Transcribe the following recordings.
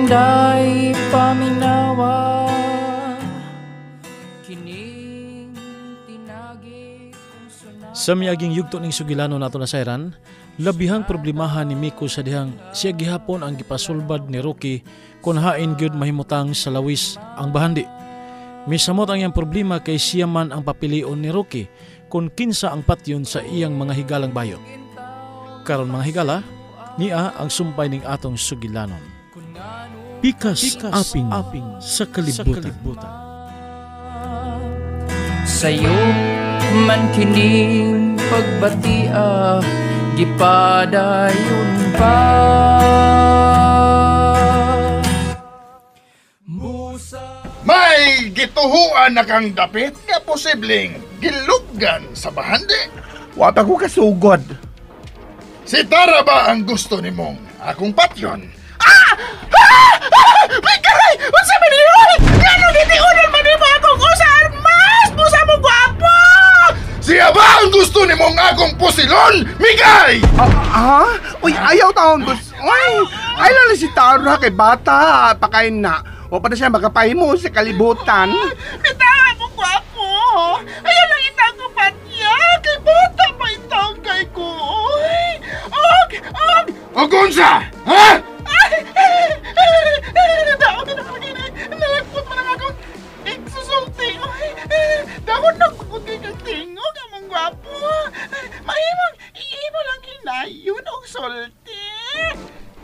Inday paminawa kining tinagi kong sunay. Sa miaging yugto ning sugilano nato nasayran, labihang problemahan ni Miko sa dihang siya gihapon ang gipasulbad ni Rocky kung hain gyud mahimutang sa lawis ang bahandi. Misamot ang iyang problema kay siya man ang papilion ni Rocky kung kinsa ang patyon sa iyang mga higalang bayot. Karon mga higala, niya ang sumpay ning atong sugilanon. Pikas, aping, sa kalibutan. Sayo man kining pagbatia, gipadayon pa. May gituhuan na kang dapit nga posibleng gilubgan sa bahandi. Wa pa ko kasugod. Si Tara ba ang gusto nimong akong patyon? Ah! Ah! Mikaray! Unsa man ni oy? Ngano gitiunan man nimo akong usa armas? Busa mo gwapo! Siya ba ang gusto nimong akong pusilon, Mikay? Uy, ayaw taon bus. Uy, ay lalo si Tara kay bata, pakain na. O pa na siya makapahimo sa kalibutan. Bitaw mo gwapo. Ayaw lang itang ko patya. Kay bata pa itang kay ko. Uy, og, og. Og unsa? Ha? Daon na ako gini. Nalagpot man ang akong igsusulti. Daon nagpukot kay kang tingog among gwapo. Mahimong iimo lang hinayon og sulti.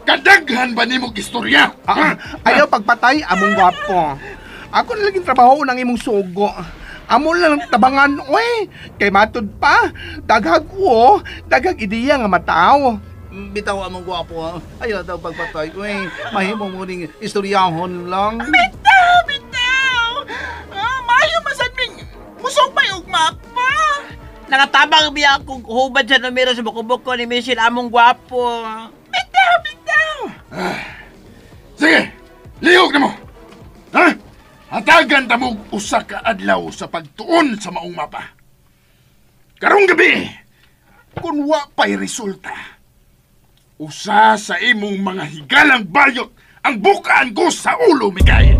Kadaghan ba nimo istorya? Ayaw pagpatay among gwapo. Ako na laging trabaho ng imong sugo. Amo lang tabangan, oy. Kay matud pa, daghag o, daghag ideya nga mataw. Bitaw among gwapo. Ayaw daw pagpatay. Uy, mahimo mo ning istoryahon lang. Bitaw, bitaw. Mayo masadming musog may og mapa. Nakatabang biya akong hubad sa numero sa buko-buko ni Michelle among gwapo. Bitaw, bitaw. Sige, lihok na mo. Ha? Hatagan ta mo usa ka adlaw sa pagtuon sa maong mapa. Karong gabi, kun wa pa'y resulta, usa sa imong mga higalang bayot ang bukaan ko sa ulo, Mikay.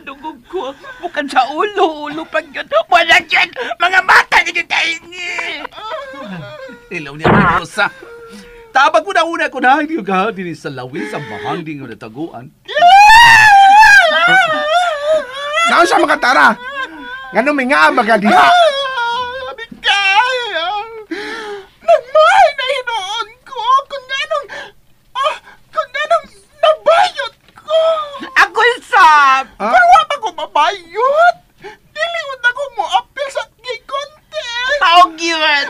Dugog ko, bukan sa ulo, ulo pag yun. Wala dyan, mga mata ni taingi. Ilaw niya ang usa. Tabag mo na una ko na, hindi ka din sa lawin sa bahandi nga nataguan. Naon sa mga tara? Ngano may nga magadiha? Mikay! Nagmahay na hinoon ko kung anong nabayot ko. Ako sab! Kung wa pa ko mabayot, dili unta ko moapil sa gikonte. Taog yun!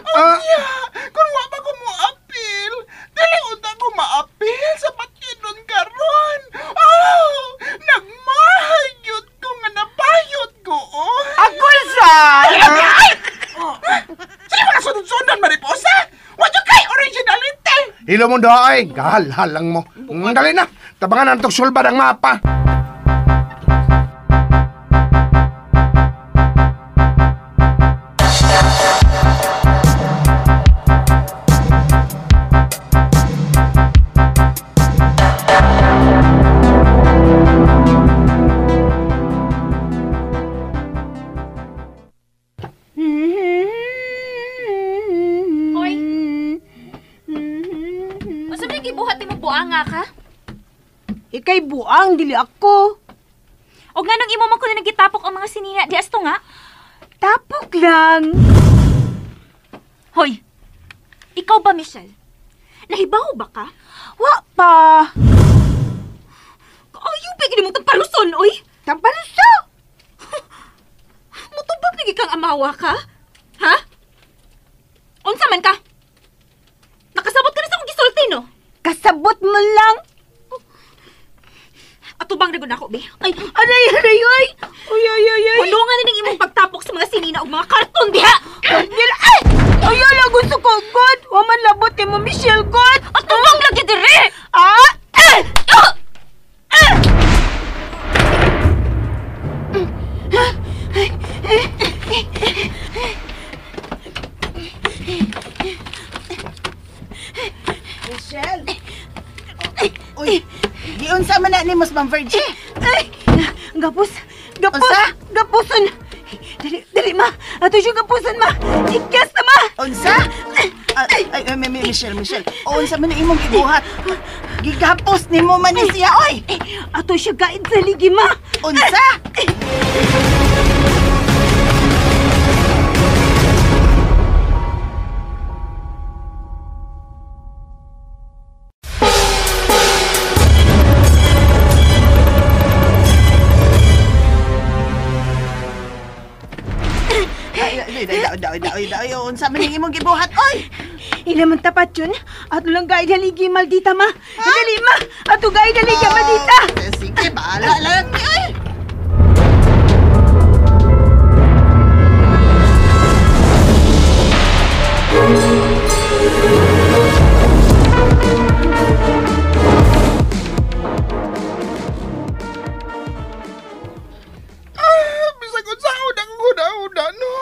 Kung wa pa ko moapil, dili unta ko maapil sa patinon karon. Oh, nagmahay yun ko nga nabayot ko. Oh. Ako sab! Sino mga sunod-sunod, Mariposa? Wa jud kay originality! Hilo mo doy, gahalhalang mo. Dali na, tabangan ang sulbad ang mapa. Hoy! Unsa man gibuhat nimo buanga ka? Ikay buang dili ako. Og nganong imo man kuno nagitapok ang mga sinina di asto nga? Tapok lang. Hoy. Ikaw ba, Michelle? Nahibaw ba ka? Wa pa. Ayaw pa gid mo tampaluson, oy. Tampaluso? Mutubag lagi kang amawa ka? Ha? Unsa man ka? Nakasabot ka na sa akong gisulti, no? Kasabot mo lang. Atubang na gud ako, be. Ay, aray, aray, ay. Uy, ay, ay, ay. Kulungan na ning imong pagtapok sa mga sinina ug mga karton diha. Ay, ayaw lang gusto ko, God. Wa man labot mo, Michelle, God. Atubang lagi dire. Ah? Eh! Ah! Eh! Michelle. Uy, giunsa man na nimo Ma'am Virgie? Ay, gapos. Gapos. Unsa? Gapuson. Dali, dali ma. Ato siya gapuson ma. Ikyas na ma. Unsa? Ay, ay, Michelle, Michelle. Unsa man imong gibuhat? Gigapos nimo man ni siya, oy. Ato siya kain sa ligi ma. Unsa? Ay, unsa man imong gibuhat, oy? Ila man tapat yun. Ato lang gay haligi maldita ma. Dali ma. Ato gay haligi maldita. Sige, bahala lang oy. Bisag unsaon ang huna-huna, no?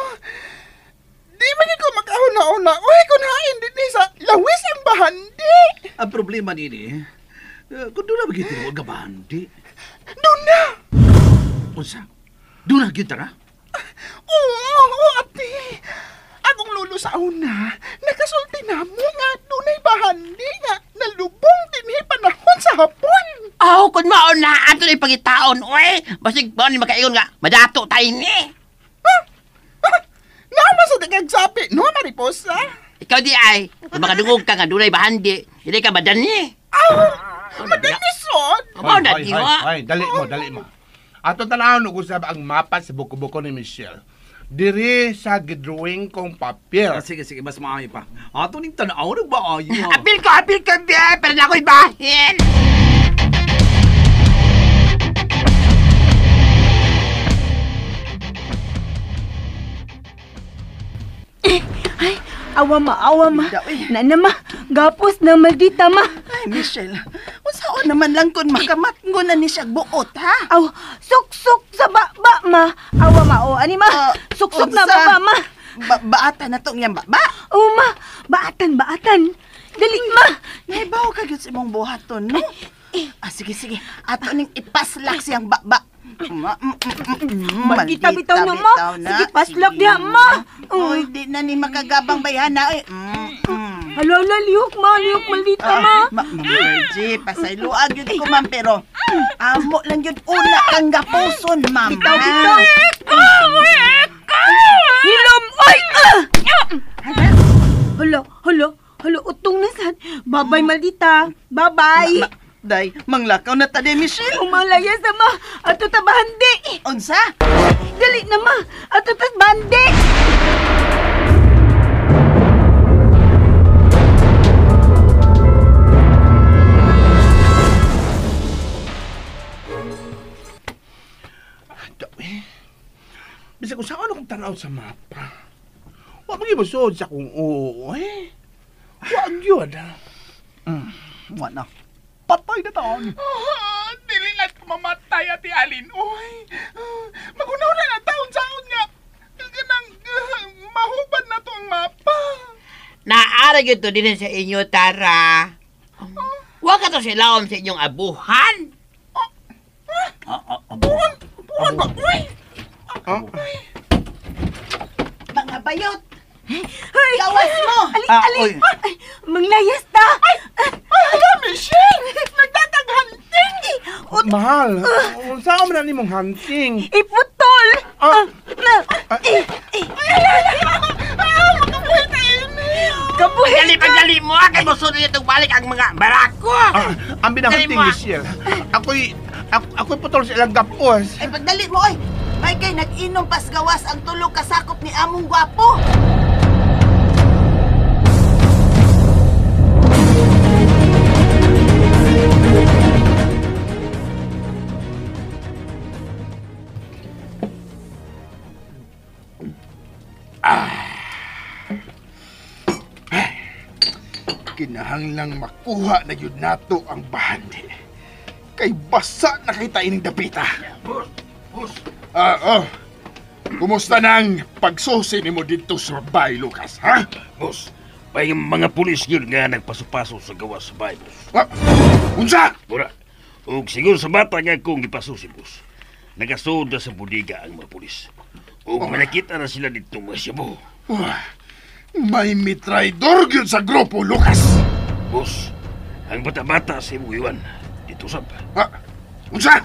Di man ko makahuna-huna. Uy, kung hain din sa lawis ang bahandi. Ang problema nini, kung doon na magitinuag ang bahandi. Doon na! Unsa? Doon na gyud tara? Oo, ate. Akong lulo sa una, nakasulti na mo nga dunay bahandi nga nalubong dinhi panahon sa hapon. Aw, kung mauna, ato na ipagitaon, oy. Basig ba ni makaingon nga, madato tayo ni. Nama sa dagagsapi, no, Mariposa? Ikaw di ay, kung makadungog ka nga dunay bahandi, hindi ka madani. Aw, madanison. Mao na di wa. Ay, dali mo, dali mo. Ato tanawon og usab ang mapa sa buko-buko ni Michelle. Diri sa gidrawing kong papel. Sige, sige, mas maayo pa. Ato ning tan-aw nag maayo. Apil ko, be, pero na ako'y bahin. Ay, awa ma, awa ma. Nana ma, gapos na maldita ma. Ay, Michelle, unsaon naman lang kun makamatngon na ni siya buot, ha? Aw, suksok sa baba ma. Awa ma, o ani ma. Suksok na baba ma. Baatan na tong iyang baba? Oo ma, baatan, baatan. Dali ma. Naibaw ka gyud sa imong buhaton, no? Ah, sige, sige. Ato ning ipaslak siyang baba. Maldita bitaw na ma. Sige, paslak diha ma. Uy, di na ni makagabang bayhana. Hala, hala, lihok ma, lihok maldita ma. Ma'am Virgie, pasayloa gyud ko ma'am, pero amo lang gyud una kang gapuson, ma'am. Bitaw, bitaw. Hilom, oy! Hala, hala, hala, utong na sad. Bye-bye, maldita. Bye-bye. Day, manglakaw na ta, Michelle. Umalaya sa ma. Ato ta bahandi. Unsa? Dali na ma. Ato ta bahandi. Bisag kung saan akong tanaw sa mapa. Wa magibusod sa kung oo, eh. Wa gyud. Wa na. Patay na taon. Oh, dili na mamatay ati Alin. Oy. Magunaw na ang taon saon nga. Kanang mahubad na to ang mapa. Naara gyud to din sa inyo, Tara. Wa ka to silaom sa inyong abuhan. Abuhan? Abuhan ba? Uy! Mga bayot! Ay, gawas mo! Ali, ali! Ay, manglayas ta! Ay, hala, Michelle! Nagtatag-hunting! Mahal, saan mo na nimong hunting? Iputol! Ay, ala, ala! Makabuhi tayo niyo! Kabuhi ka! Pagdali mo! Kay mo sunod itong balik ang mga barako! Ang binahunting, Michelle. Ako'y putol sa ilang gapos. Ay, pagdali mo, oy! May kay nag-inom pasgawas ang tulog kasakop ni among gwapo. Kinahanglang makuha na yun nato ang bahandi. Kay basa na kay tayo ng dapita. Boss, boss. Kumusta nang pagsusi nimo dito sa babae, Lucas, ha? Boss, May mga pulis yun nga nagpaso-paso sa gawas sa bahay, boss. Ah, unsa? Mura. Og siguro sa bata nga kong gipaso si boss. Nagasoda sa budiga ang mga pulis. Og manakita na sila dito mga siyabo. May mitraidor yun sa grupo, Lucas. Boss, ang bata-bata sa imong iwan. Dito sab. Ah, unsa?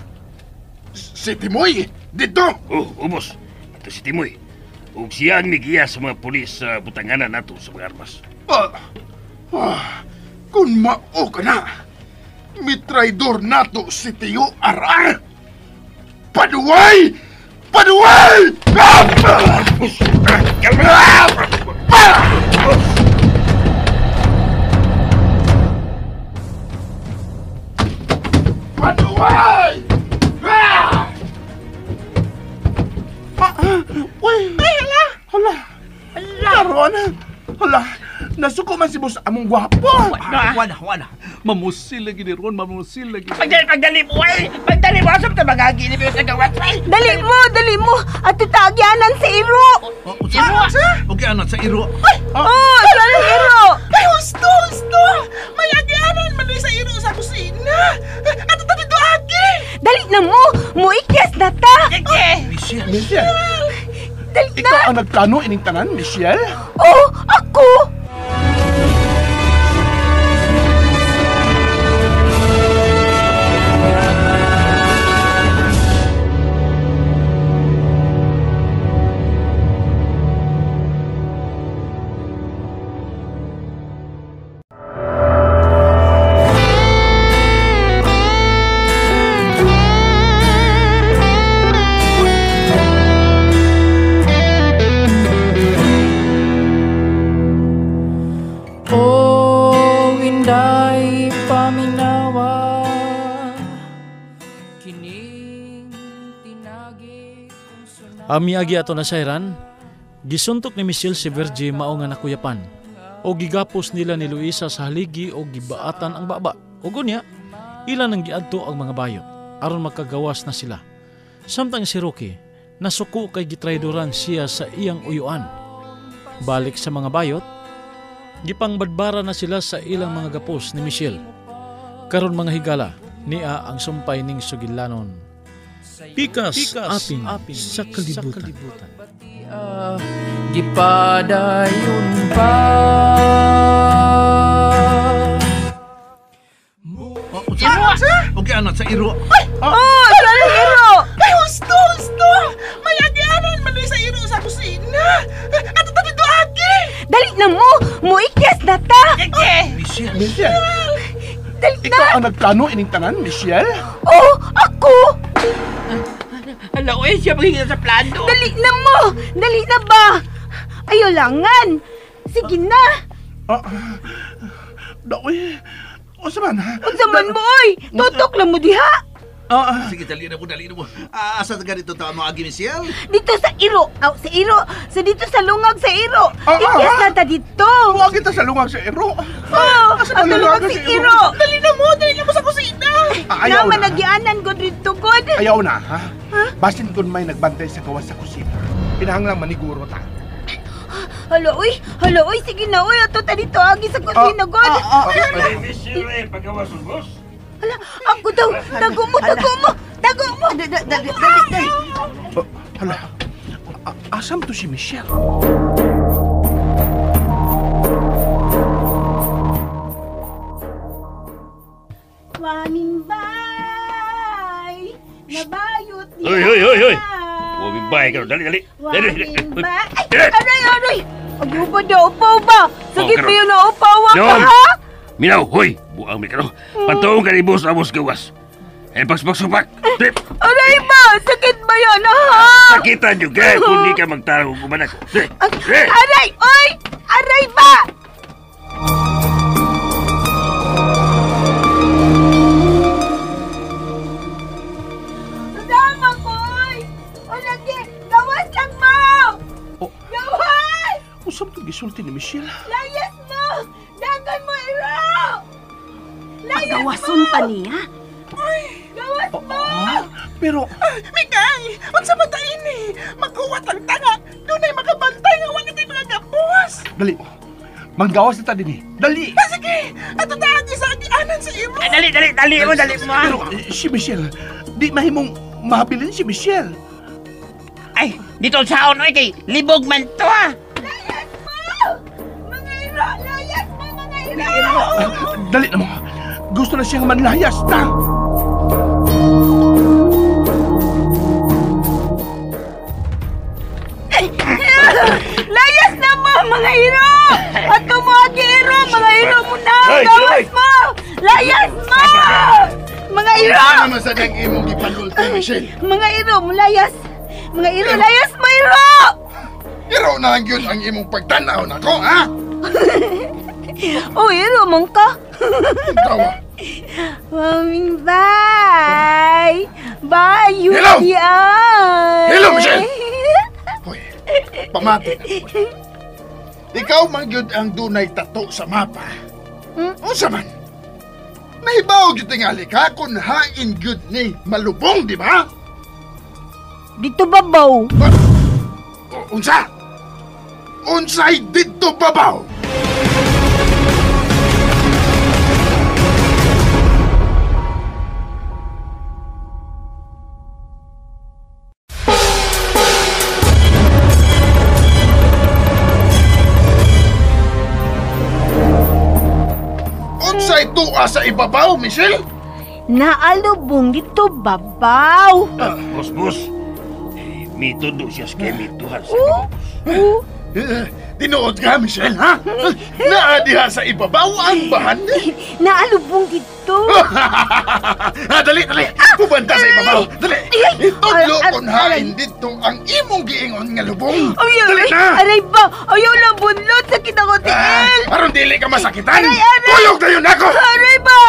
Si Timoy, dito? Oh, boss. Ito si Timoy. Og siya ang migiya sa mga pulis sa butanganan nato sa mga armas. Kung mao ka na, mitraidor nato si Tio RR. Paduway! Paduway! Paduway! Uy! Ay, hala! Hala! Karon! Hala! Nasuko man si boss among gwapo! Wala, wala. Mamusil lagi ni Ron, mamusil lagi. Pagdali mo, ay! Pagdali mo, asap na magagilip yung sa gawas, ay! Dali mo, dali mo! At itagyanan sa iro! Iro? Okay, anak, sa iro. Ay! Oh, sa iro! Ay, husto, husto! May agyanan man sa iro sa kusina! At ito dito, agi! Dali na mo! Muikyas na ta! Michelle! Michelle! Dali na! Ikaw ang nagplano ining tanan, Michelle? Oh, ako! Amiagi ato na sayran, gisuntok ni Michelle si Virgie mao nga nakuyapan. O gigapos nila ni Luisa sa haligi o gibaatan ang baba. O gunya, ilan ang giadto ang mga bayot aron makagawas na sila. Samtang si Rocky, nasuko kay gitraydoran siya sa iyang uyuan. Balik sa mga bayot, gipangbadbara na sila sa ilang mga gapos ni Michelle. Karon mga higala, nia ang sumpay ning sugilanon. Pikas, aping sa kalibutan. Gipadayon pa. Okay, anak, sa iro. Ay! Oh, sa iro! Ay, husto, husto! May agyanan man sa iro sa kusina! At ito dito, agi! Dali na mo! Muikyas na ta! Michelle! Michelle! Dali na! Ikaw ang nagplano ining tanan, Michelle? Oh, ako! Hala, oy, siya magiging sa plano. Dali na mo! Dali na ba? Ayaw langan! Sige na! Daoy, unsa man? Unsa man mo, oy? Tutok lang mo diha! Sige, dali na mo, dali na mo. Asa ka dito ta mo, agi, Michelle? Dito sa iro. Aw, sa iro. Sa dito sa lungag sa iro. Ikyas na ta dito. Muagi ta sa lungag sa iro. Oh, ang lungag sa iro. Dali na mo, dali na mo sa kusina. Ayaw na. na. Nagianan ko dito, God. Ayaw na, ha? Basin kun may nagbantay sa gawas sa kusina. Pinahanglang maniguro ta. Hala, uy. Hala, uy. Sige na, uy. Ato ta dito, agi sa kusina, God. Michelle, pagawas, boss. Hala, ako daw. Tago mo, tago mo. Tago mo. Dali, dali, dali. Hala, asam to si Michelle? Waming bay, nabayot niya. Hoy, hoy, hoy, hoy. Waming bay ka. Dali, dali. Waming bay. Ay, aray, aray. Agupa daw, upaw ba? Sakit ba yun na upaw ka, ha? Minaw, hoy! Buang may kano. Patuong ka ni boss amos gawas. Eh, pagspak-supak. Trip! Aray ba? Sakit ba yan, ha? Sakitan nyo ka kung di ka magtarong kumanak. Trip! Aray! Oy! Aray ba? Tama ko, oy! O lagi! Gawas lang mo! Gawas! Usap ito gisulti ni Michelle. Layas mo! Dagan mo, iro! Layas mo! Pagawason pa niya? Ay! Gawas mo! Pero... Mikay! Unsa ba ta ini? Magkuwat ang tanga! Dunay makabantay nga wala tay mga gapos! Dali. Manggawas na ta din eh. Dali! Sige! Ato taagi sa agianan sa imo! Dali, dali, dali mo, dali mo. Pero si Michelle, di mahimong mahabilin si Michelle. Ay, dito sa oy kay libog man to ah. Layas mo! Mga iro! Layas mo, mga iro! Dali na mo. Gusto na siyang manlayas na. Layas na mo, mga iro! At tumuagi iro, mga iro mo na! Gawas mo! Layas mo! Mga iro! Ano naman sa nang imong gipanulti, Michelle? Mga iro, layas! Mga iro, layas mo, iro! Iro na lang yun ang imong pagtanaw na ko, ha? Oh, iro man ka. Tawa. Maming, bye! Bye, Hello! UTI! Hello, Michelle! Hoy, pamati na ko. Ikaw man gyud ang dunay tato sa mapa. Unsa man? Nahibaw gyud tingali ka kung hain gyud ni malubong, di ba? Dito babaw. Unsa? Unsay dito babaw? Unsay tuwa sa ibabaw, Michelle? Naalubong dito babaw. Boss, boss. Eh, mitudo siya sa kemituhan sa Oh, Tinuod ka, Michelle, ha? Naa diha sa ibabaw ang bahandi. Naalubong dito. Dali, dali. Pubanta sa ibabaw. Dali. Itudlo Aray, kung hain dito ang imong giingon nga lubong. Ay, Dali aray, na. aray ba? Ayaw lang bunlot. Sakit ako tiil. Aron dili ka masakitan. Aray, aray. Tuyog na yun ako. Aray ba?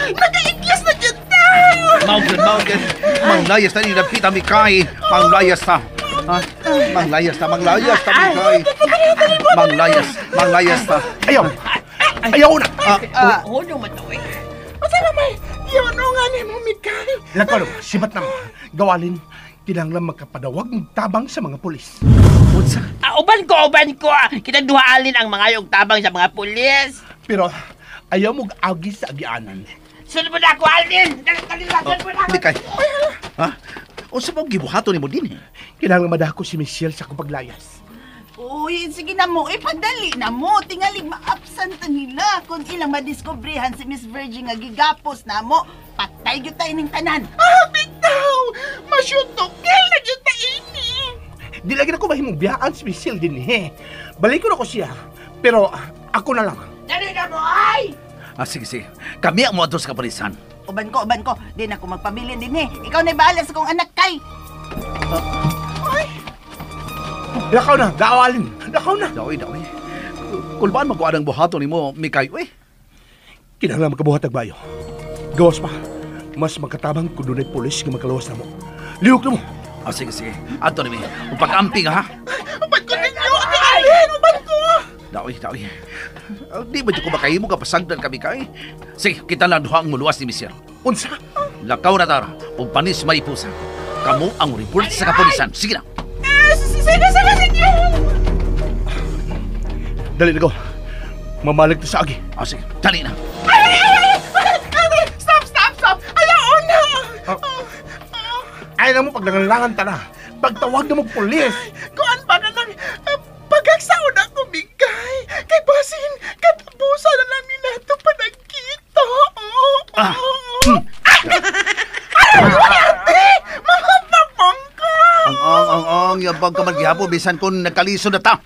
Nagaigyas na dyan ta! Maugen, maugen. Manglayas na ni Napita Mikay. Manglayas na. Ha? Manglayas na, manglayas na, Mikay. Manglayas, manglayas na. Ayaw! Ayaw na! Huno man to eh. Unsa na may yun nga ni mo, Mikay? Lakaw na, sibat na mo. Gawalin, kinahanglan magkapadawag ng tabang sa mga pulis. Unsa? Uban ko, uban ko. Kita duha alin ang mga yung tabang sa mga pulis. Pero ayaw mo agi sa agianan. Sunod mo na ako, Alin! Dali, dali lang, sunod mo na ako! Mikay. Ha? Unsa ba ang gibuhaton nimo din eh? Kinahanglan madako si Michelle sa akong paglayas. Uy, sige na mo, ipadali na mo. Tingalig ma-absent ta nila kung ilang madiskobrehan si Miss Virgin nga gigapos na mo. Patay gyud tayo ning tanan. Ah, bitaw! Masyutokil na gyud ta ini! Di lagi na ko mahimong biyaan si Michelle din eh. Balik ko na ko siya. Pero ako na lang. Dali na mo, ay! Ah, sige, sige. Kami ang muadto sa kapulisan. Uban ko, uban ko. Di na ako magpabilin din eh. Ikaw na bahala sa kong anak kay. Lakaw na, gawalin. Lakaw na. Daoy, daoy. Kulbaan magkuha ng buhaton nimo, Mikay, uy. Kinahanglan magkabuhat og bayo. Gawas pa. Mas magkatabang kung dunay pulis nga magkaluwas na mo. Lihok na mo. Ah, sige, sige. Adto ni mi. Ug pag-amping ha. Uban ko ninyo, Ate Alin! Uban ko! Daoy, daoy. Di ba di ko makahimo kapasagdan kami kay? Sige, kita lang duha ang muluwas ni Michelle. Unsa? Lakaw na tara, ug panis maripusa. Kamo ang report sa kapulisan. Sige na. Sige, sige, sige! Dali na ko. Mamalag to sa agi. Ah, sige. Dali na. Ay, ay, ay! Ay, stop, stop, stop! Ayaw na! Ay na mo paglangalangan ta na. Pagtawag na mo pulis. Kuan ba ka nang pagagsaon ako, Mikay? Kay basin, katapusan na lang nila ito panagkita. Ah. Ay, ate! Mga papang ko! Ang, yabang ka man gihapon, bisan kung nagkalisod na ta.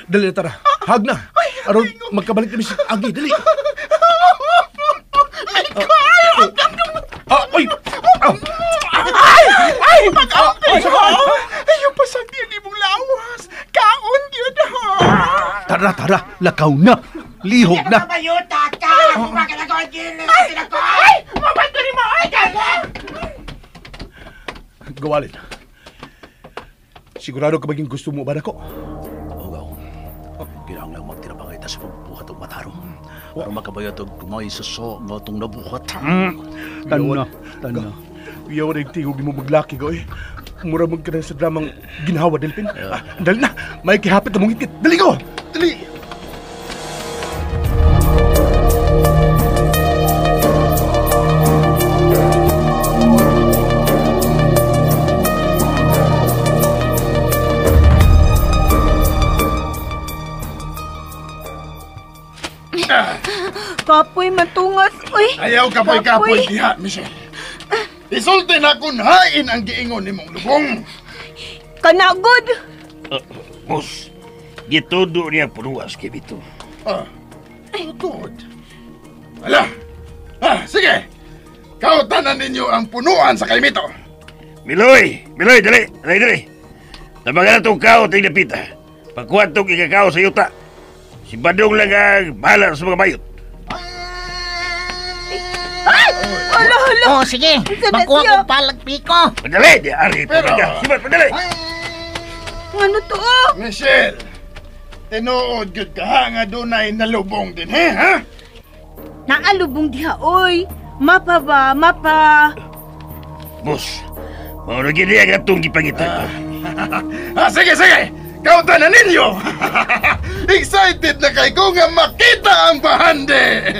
Dali na tara. Hag na. Aron magkabalik na mi sa agi. Dali. Mikay! Ah, oy. Ah. Ay! Ay! Pag-amping ko! Ayaw pasagdi ang imong lawas! Kaon yun ha! Tara, tara, lakaw na. Lihok na. Mayuta ka! Bakit ako ang gilis? Ay! Mabait ko ni mo! Ay! Gawalin. Sigurado ka maging gusto mo ba nako? Oo, gaw. Kinahanglan magtinabangay ta sa pagbuhat og matarong. Aron makabayad og gamay sa so nga atong nabuhat. Tana, tana. Iyaw na yung tingog mo maglaki ko eh. Mura mag ka na sa dramang ginhawa, Delpin. Dali na, may kihapit na mong itit. Dali ko! Dali! Kapoy matungas, uy. Ayaw kapoy-kapoy diha, Michelle. Isulti na kung hain ang giingon nimong lubong. Kanagod! Boss, gitudo niya punuas kay Bito. Tuod. Ala! Sige! Kautanan ninyo ang punuan sa kaymito. Miloy! Miloy, dali! Dali, dali! Tabangan na itong kao, ting napita. Pagkuha itong ikakao sa yuta. Si Badong lang ang bahala sa mga bayot. Ay! Hala, hala! Oh, sige! Magkuha kong palag piko! Padali! Di, ari! Pero... Sibat, padali! Ano to? Michelle! Tinuod gyud ka ha nga dunay nalubong din, he? Ha? Naalubong diha, oy! Mapa ba? Mapa! Boss, mauna gini ang atong gipangitan. Sige, sige! Kauta na ninyo! Excited na kay ko nga makita ang bahandi!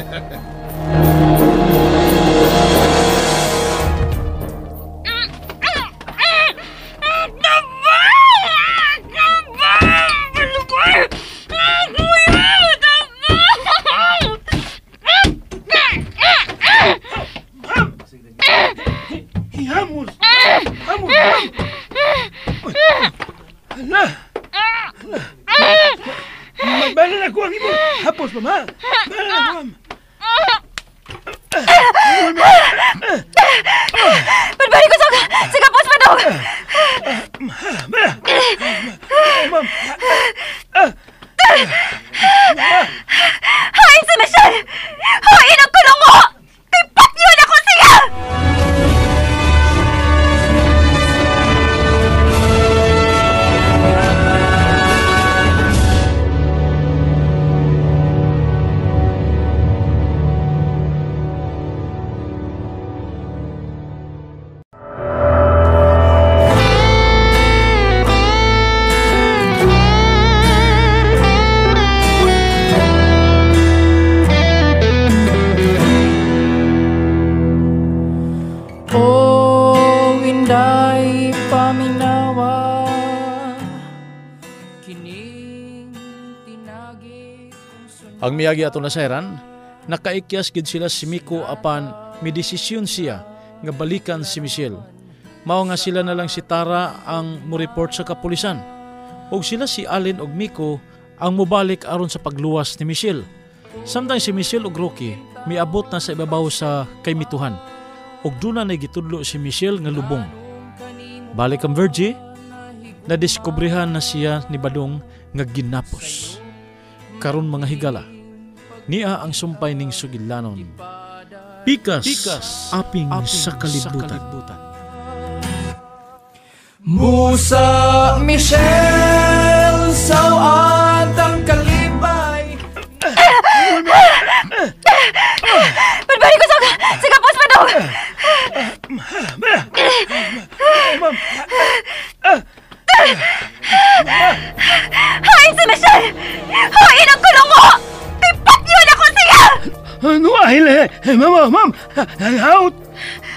Hamos! Hamos! Hala! Magbala na ko ang imo! Hapos, mama! Bala na ko, ma'am! Pagbalik ko sa kapos pa daw! Ma'am! Ma'am! Hain si Michelle! Hain ang kulungo! Tipat yun ako siya! Ang miyagi ato nasayran, nakaikyas gid sila si Miko apan midesisyon siya nga balikan si Michelle. Mao nga sila na lang si Tara ang mo-report sa kapulisan. Og sila si Allen og Miko ang mobalik aron sa pagluwas ni Michelle. Samtang si Michelle og Rocky miabot na sa ibabaw sa kaymituhan. Og duna na gitudlo si Michelle nga lubong. Balik ang Virgie, nadiskubrehan na siya ni Badong nga ginapos. Karon mga higala, niya ang sumpay ning sugilanon. Pikas, aping sa kalibutan. Musa Michelle sawat ang kalibay. Pagbalik ko sa kapos pa daw. Hain si Michelle! Hain ang kulungo! Tipat yun ako siya! Ano ahil eh? Mama, ma'am! Out!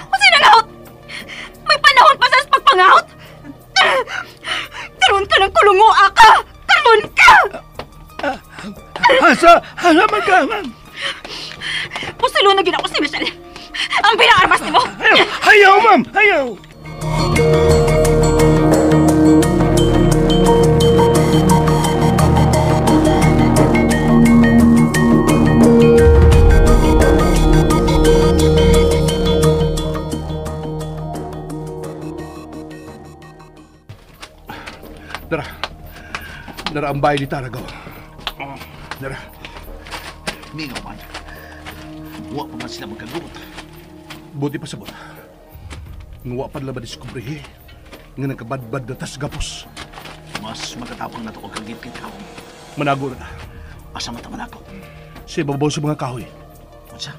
O sinang out? May panahon pa sa pagpangout? Karoon ka ng kulungo, aka! Karoon ka! Asa! Asa man ka, ma'am! Pusilo na gina ko si Michelle! Ang pinaarmas ni mo! Ayaw! Ayaw, ma'am! Ayaw! Dara. Dara ang bahay ni Taragaw. Dara. Mingaw man. Wa pa man sila magkaguot. Buti pa sabot. Nga wa pa nila madiskubrihe. Nga nagkabadbad na tas gapos. Mas matatapang na to og kagit-kit kaon. Manago na ta. Asa man ta manago? Sa ibabaw sa mga kahoy. Unsa?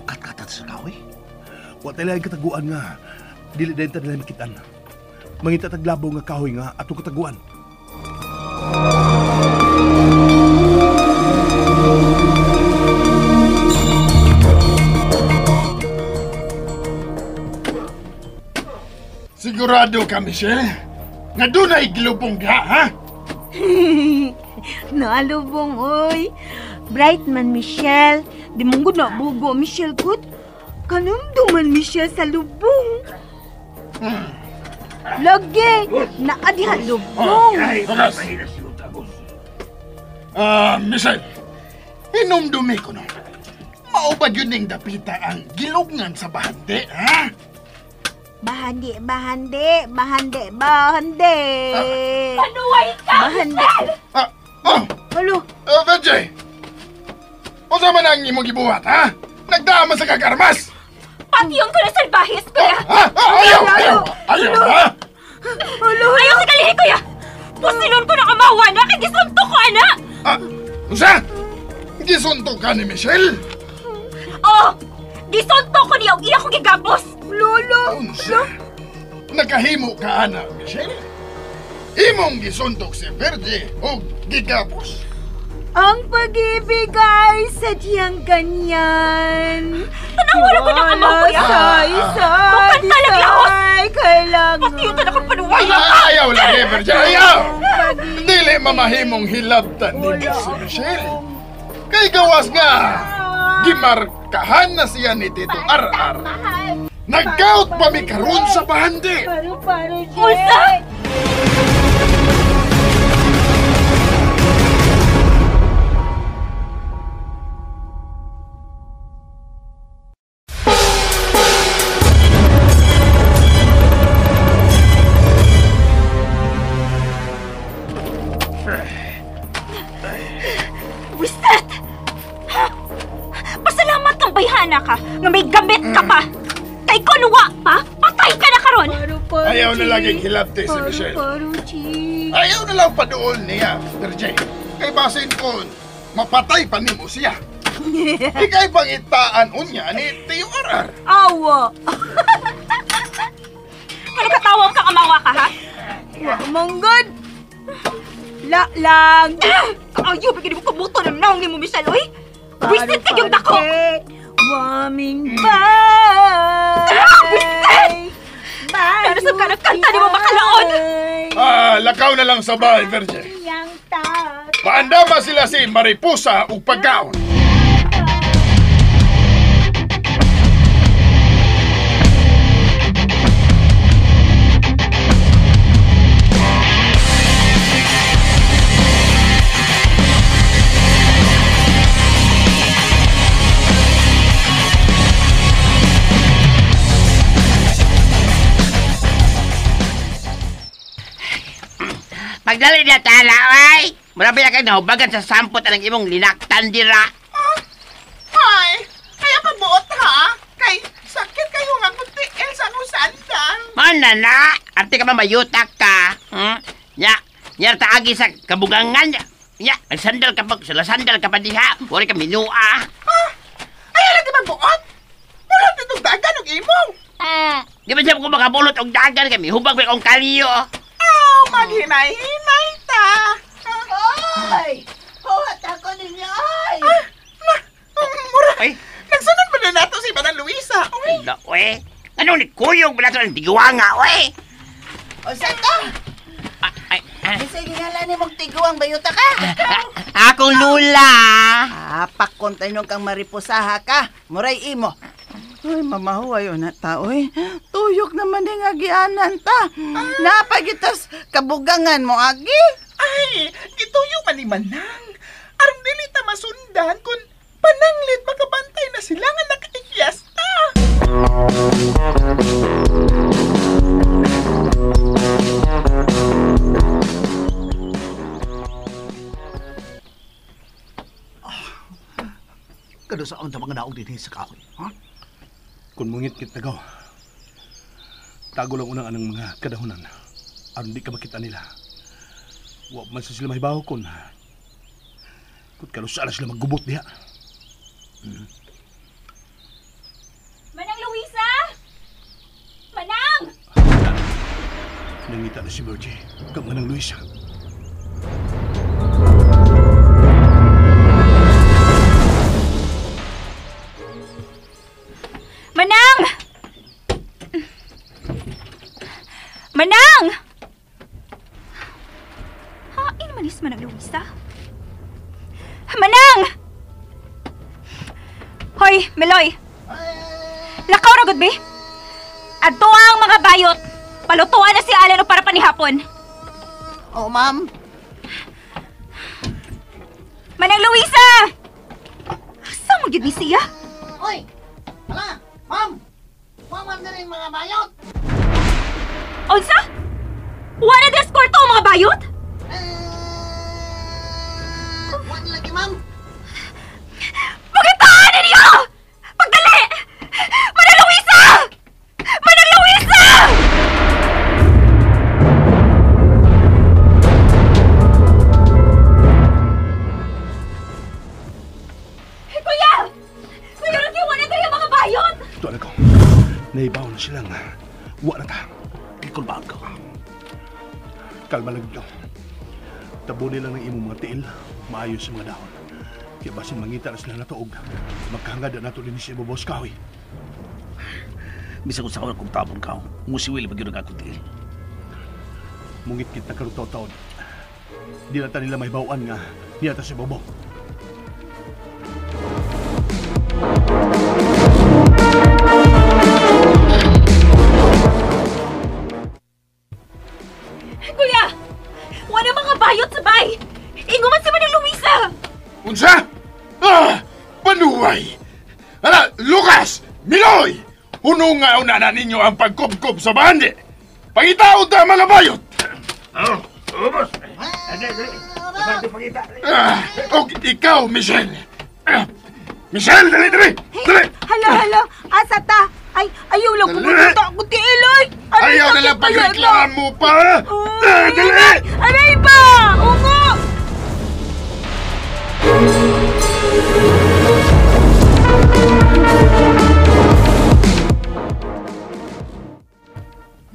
Mukat-kata sa kahoy? Wa tayo laing kataguan nga. Dili dayon ta nila makitaan. Mangita taglabaw nga kahoy nga atong kataguan. Sigurado ka, Michelle? Nga dunay gilubong diha, ha? Naalubong, oy. Bright man, Michelle. Di mong gud na bugo, Michelle, good. Kanumdum man, Michelle, sa lubong. Lagi, naadiha lubong. Michelle, hinumdumi ko no. Maubad yun ning dapita ang gilubngan sa bahandi, ha? Bahandi, bahandi, bahandi, bahandi. Panuway ka, bahandi. Halo? Virgie! Unsa man ang imong gibuhat, ha? Nagdama sa kagarmas! Patiyon ko na salbahis, kuya! Ayaw! Ayaw! Ayaw, ha? Ayaw sa kalihi, kuya! Pusilon ko na kamawa na kay gisuntok ko, ana! Unsa? Gisuntok ka ni Michelle? Oo! Gisuntok ko niya og iya ko gigapos! Lolo! Unsa? Nakahimo ka, ana, Michelle? Imong gisuntok si Virgie og gigapos? Ang pag-ibig ay sadyang ganyan. Tanawala ko ng amaw, kuya! Sa isa, Mukhang talaglahos! kailangan. Patiyon na akong panuway! Ayaw lagi, Virgie! Ayaw! Dili mamahimong hilabtan ni si Michelle. Kay gawas nga, gimarkahan na siya ni Tito RR. Nagkaut pa mi karon sa bahandi. Paro-paro, Unsa? Wiset! Pasalamat kang bayhana ka nga may gamit ka pa! Kay kunwa pa, patay ka na karon! Ayaw na laging hilabte si Michelle. Ayaw na lang paduol niya, Virgie. Kay basin kon, mapatay pa nimo siya. Ika'y pangitaan unya ni Tio RR. Awa! Ano katawag ka kamawa ka, ha? Wa manggod! La lang! Ayaw, bigyan mo kumuto ng naong ni mo, Michelle, oy! Wisit ka yung dako! Waming bay! Wisit! Narasap ka ng kanta ni mo makalaon! Lakaw na lang sa bahay, Virgie. Paandama sila si Mariposa ug pagkaon. Pagdali niya tala, ay! Marami na kayo nahubagan sa sampot ang imong linaktan dira. Ay, kaya pabuot ha? Kay sakit kayo nga kung tiil sa akong sandal. Mana na, arte ka ba mayutak ka? Ya, ya taagi sa kabugangan. Ya, nagsandal ka pa, sandal ka pa diha. Wala ka minua. Ah, ay, alam di magbuot? Bulot itong dagan og imong. Di ba siya ko makabulot og dagan kami? Hubag ba akong kaliyo? Aw, maghinay-hinay ta. Ay! Huwat ako ninyo, ay! Ah, na, mura. Ay. Nagsunod ba na nato si Manang Luisa? Uy. Ala, uy. Anong ni kuyog ba nato ang tiguanga, uy? O saan ka? Ay, ay. Sige nga lang ni mong tiguang bayuta ka. Akong lula. Ah, pakontay nung kang mariposaha ka. Muray imo. Ay, mamahuay o na tao eh. Tuyok naman din agianan ta. Napagitas kabugangan mo, agi. Ay, gituyok man ni Manang. Aron dili ta masundan kung pananglit makabantay na sila nga nakaikyas ta. Kado saan ta mga naog dinhi sa kahoy, ha? Kung mungit-ngit na gaw, tago lang unang anang mga kadahonan. Aron di ka makita nila. Wa man sa sila mahibaw kun Kung kalusa na sila maggubot diha. Manang Luisa! Manang! Nangita na si Virgie. Kang Manang Luisa. Manang! Manang! Hain manis Manang Luisa. Manang! Hoy, Meloy! Lakaw ra gud be. Adto ang mga bayot. Palutuan na si Alan o para panihapon. Oh, ma'am. Manang Luisa! Asa mo gyud ni siya? Oy! Hala! Ma'am! Waman na rin mga bayot! Unsa? Wala des kwarto ang mga bayot? Wala lagi, ma'am! Pagitaan ninyo! Pagdali! Manang Luisa! Manang Luisa! Kuya! Kuya, lagi wala tayo mga bayot! Ito na ko. Naibaw na silang wa na ta. Gikulbaan ka. Kalma lang ikaw. Tabunin lang ng imong mga tiil, maayo sa mga dahon. Kaya basin mangita na sila natuog. Magkahangad na nato din si Bobos Kahoy. Bisa ko sa kung tabon ka. Musiwili ba yun ang akong tiil? Mungit-kit na karong taon-taon. Di na ta nila may bawaan nga niya ta si Bobo. Kuya! Wala mga bayot sa bay! Inguman si Manang Luisa! Unsa? Ah! Panuway! Ala, Lucas! Miloy! Huno nga una na ninyo ang pagkubkob sa bandi! Pangitaon ta mga bayot! Oh, ubos! Dali. Ah, og ikaw, Michelle! Ah, Michelle, dali, dali! Dali! Hala, hala. Asa ta? Ay, ayaw lang pumunta ako ti Eloy. Aray, Ayaw na sakit lang pa yata. pagreklamo pa! Ah, dali! Aray ba? Ungo!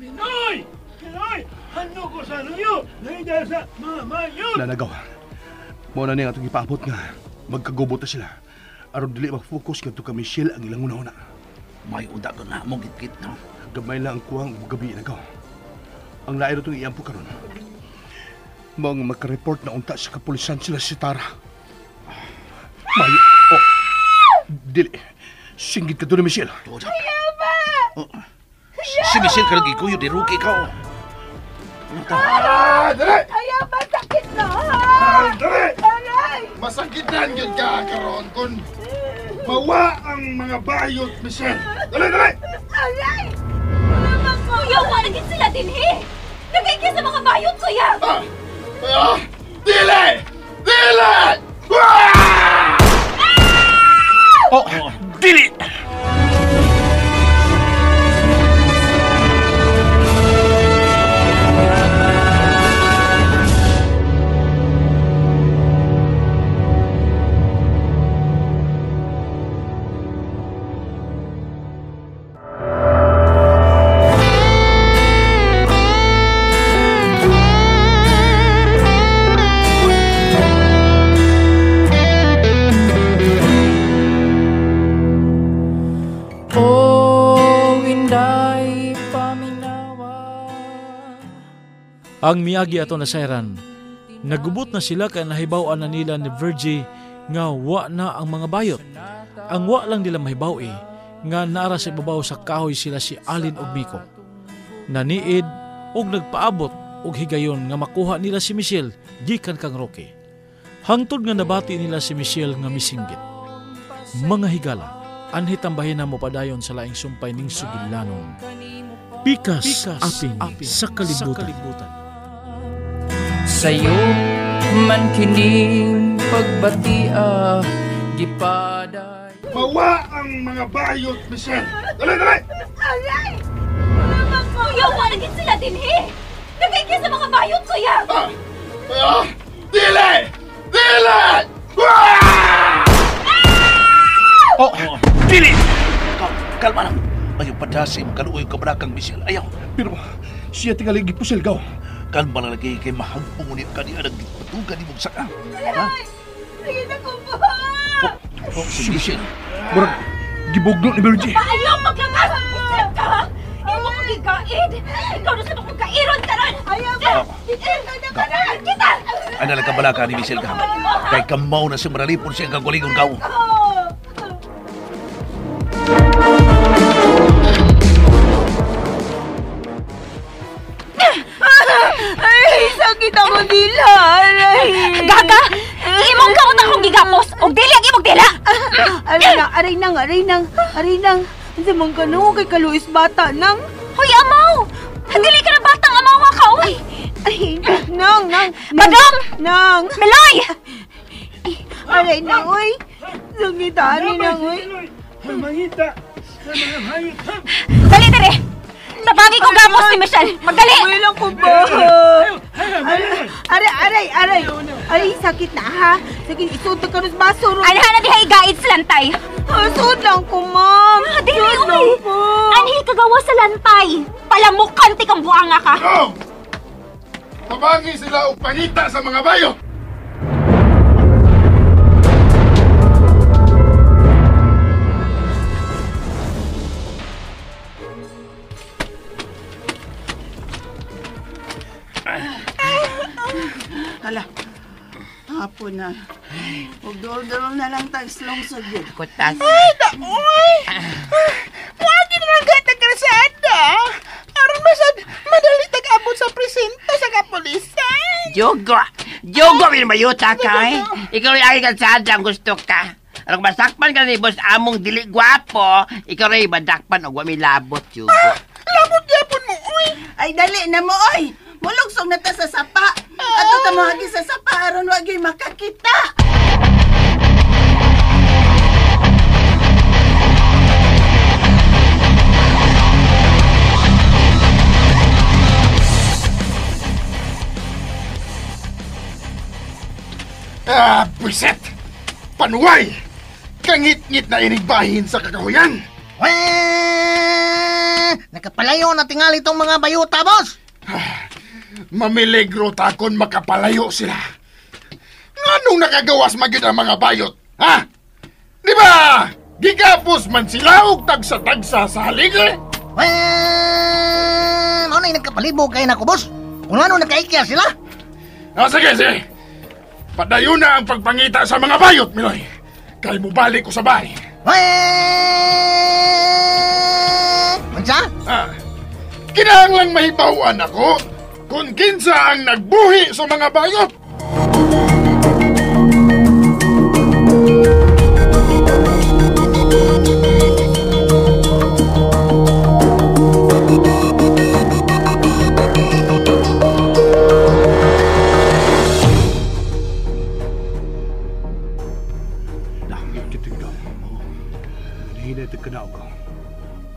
Minoy! Minoy! Hando ko sa nuyo! Nahida sa mga mayot! Nanagaw. Mao na niya atong ipaabot nga magkagubot na sila. Aron dili mag-focus kadto ka Michelle ang ilang una-una. May unda ko na mo gitgit no. Gamay lang ang kuwang ug gabi nagaw. Ang lain na itong iampo karon. Mao nga magka-report na unta sa kapulisan sila si Tara. May oh, dili. Singgit ka doon ni Michelle. Si Michelle ka lagi kuyo di ruki ka. Ah, dali! Ayaw, masakit na! Ah, dali! Aray! Masakitan gyud ka karon kung mawa ang mga bayot, Michelle. Dali, dali! Aray! Kuya, wala gid sila dinhi! Nagaigya sa mga bayot, kuya! Ah, dili! Dili! Ah! Oh, dili! Oh, inday paminawa. Ang miagi ato na sayran, nagubot na sila kay nahibaw-an na nila ni Virgie nga wa na ang mga bayot. Ang wa lang nila mahibaw nga naara sa ibabaw sa kahoy sila si Alin ug Miko. Naniid og nagpaabot og higayon nga makuha nila si Michelle gikan kang Roque. Hangtod nga nabati nila si Michelle nga misinggit. Mga higala, anhi tambahin na mo padayon sa laing sumpay ning sugilanon. Pikas, aping, sa kalibutan. Sa'yo man kining pagbatia gipaday. Mawa ang mga bayot, Michelle. Dali, dali! Aray! Kuya, wala gid sila dinhi! Nagaigya sa mga bayot, kuya! Ah, dili! Dili! Oh, dili! Kalma lang. Ayaw padasi, makaluoy ka balakang, Michelle. Ayaw. Pero siya tingali gipusil gaw. Kalma lang lagi kay mahagpong ulit ka niya nagpatugan ni mong saka. Ha? Sige na ko ba? Oh, si Michelle. Murag, gibugno ni Virgie. Ayaw maglagas! Isip ka! Imo ko gigaid! Ikaw na sa akong kairon karon! Ayaw ba? Ikaw na karon! Kita! Ay nalang ka balaka ni Michelle ka. Kay kamaw na si Maralipon siya ang kagalingon gaw. Ay, sakit ako dila. Aray. Gaga! Imong kamot akong gigapos! Og dili ang imong dila! Aray nang, aray nang, aray nang, aray nang. Unsa man ka no, kay kaluis bata nang. Hoy, amaw! Dili ka na batang amaw nga ka, oy! Ay, nang, nang. Badong! Nang! Meloy! Aray nang, oy. Sakit ani nang, oy. Mangita sa mga hayop. Dali, dire! Tabagi ko gamos ni Michelle! Magdali! Uy lang ko ba? Aray, aray, aray. Aray, sakit na ha. Sakit, isuod na ka sa baso. Anha na diha igaid sa lantay. Suod lang ko, ma'am. Dili, uy. Anhi kagawa sa lantay. Palamukan ti kang buanga ka. No! Tabangi sila og pangita sa mga bayo. Hala, hapon na. Huwag dol-dol na lang tagslong sa gyud. Kutas. Ay, daoy! Muagi na lang gatag kalsada. Aron masad, madali tag-abot sa presinto sa kapulisan. Jogo! Jogo, mayuta ka eh. Ikaw rin ay kalsada ang gusto ka. Aron masakpan ka ni boss among dili gwapo, ikaw rin madakpan og wa may labot, Jogo. Ah, labot gyapon mo, oy! Ay, dali na mo, oy! Mulugsong na ta sa sapa. Ato ta mohagi sa sapa aron wa gyud makakita. Ah, buiset! Panuway! Kangit-ngit na inigbahin sa kakahuyan! Weh! Nakapalayo na tingali itong mga bayuta, boss! Mamiligro takon makapalayo sila. Nganong nakagawas magyud ang mga bayot? Ha? Di ba? Gigapos man sila og tagsa-tagsa sa haligi? Weh! Mao na'y nagkapalibog kayo na ko, boss. Kung ano nakaikya sila? Ah, sige, sige. Padayon na ang pagpangita sa mga bayot, Miloy. Kay mubalik ko sa bahay. Weh! Unsa? Ah, kinahanglang mahibaw-an ako kung kinsa ang nagbuhi sa mga bayot.